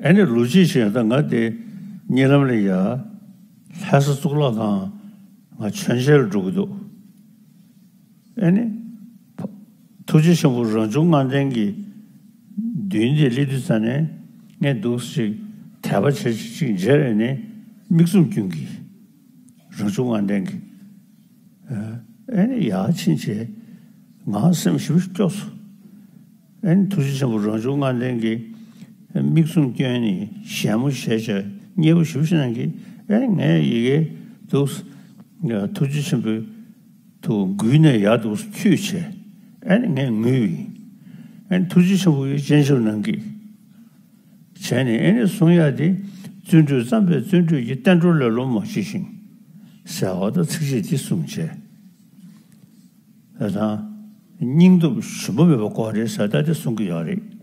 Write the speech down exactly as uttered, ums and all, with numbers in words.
ཨ་ནི་ལོ་གཅིག་ཕྱིན། ད་ང་དེ་གཉིད་ལམ་ལ་ཡ་ལྷ་ས་གཙུག་ལག་ཁང་ང་མཆོད་མཇལ་ལ་འགྲོ་གི་འདུག་ཨ་ནི་ཐུགས་རྗེ་ཆེན་པོ་རང་བྱུང་ལྔ་ལྡན་གྱི་མདུན་དེ་སླེབས་དུས་ཙ་ནས་ངས་འདུག་ཅིག་དད་པ་བྱེད་ཅིག་མཇལ་ཨ་ནི་མིག་བཙུམ་སྐྱོན་གྱི། རང་བྱུང་ལྔ་ལྡན་གྱི། ཨ་ནི་ཡར་ཕྱིན་བྱས་ང་སེམས་ཞེ་པོ་སྐྱོ་སོང་། ཨ་ནི་ཐུགས་རྗེ་ཆེན་པོ་རང་བྱུང་ལྔ་ལྡན་གྱི་མིག་བཙུམ་སྐྱོན་ནས་ཞལ་མོ་བཞད་བྱས་མཉེས་པོ་ཞེ་པོ་ཞིག་གནང་གི། ཨ་ནི་ངས་ཡི་གེ་འདུག་ཐུགས་རྗེ་ཆེན་པོའི་ཐུགས་མགུལ་ནས་ཡར་འདུག་འཁྱུད་བྱས། ཨ་ནི་ངས་ངུས་པ་ཡིན། ཨ་ནི་ཐུགས་རྗེ་ཆེན་པོ་གིས་སྤྱན་ཞབས་གནང་གི། བྱས་ནས་ཨེ་ནི་གསུང་ཡག་དེ། བརྩོན་འགྲུས་བརྩམས་པས་བརྩོན་འགྲུས་ཀྱི། བསྟན་འགྲོ་ལེ་ལོ་མ་མཆིས་ཤིང་། ཟེར་བ་དང་ཚིགས་བཅད་འདི་གསུངས་བྱས། ཨ་དང་། སྙིང་སྟོབས་ཞུམ་པ་མེད་པ་དགོས་རེད་ཟེར་ད་དེ་གསུང་གི་ཡོད་རེད།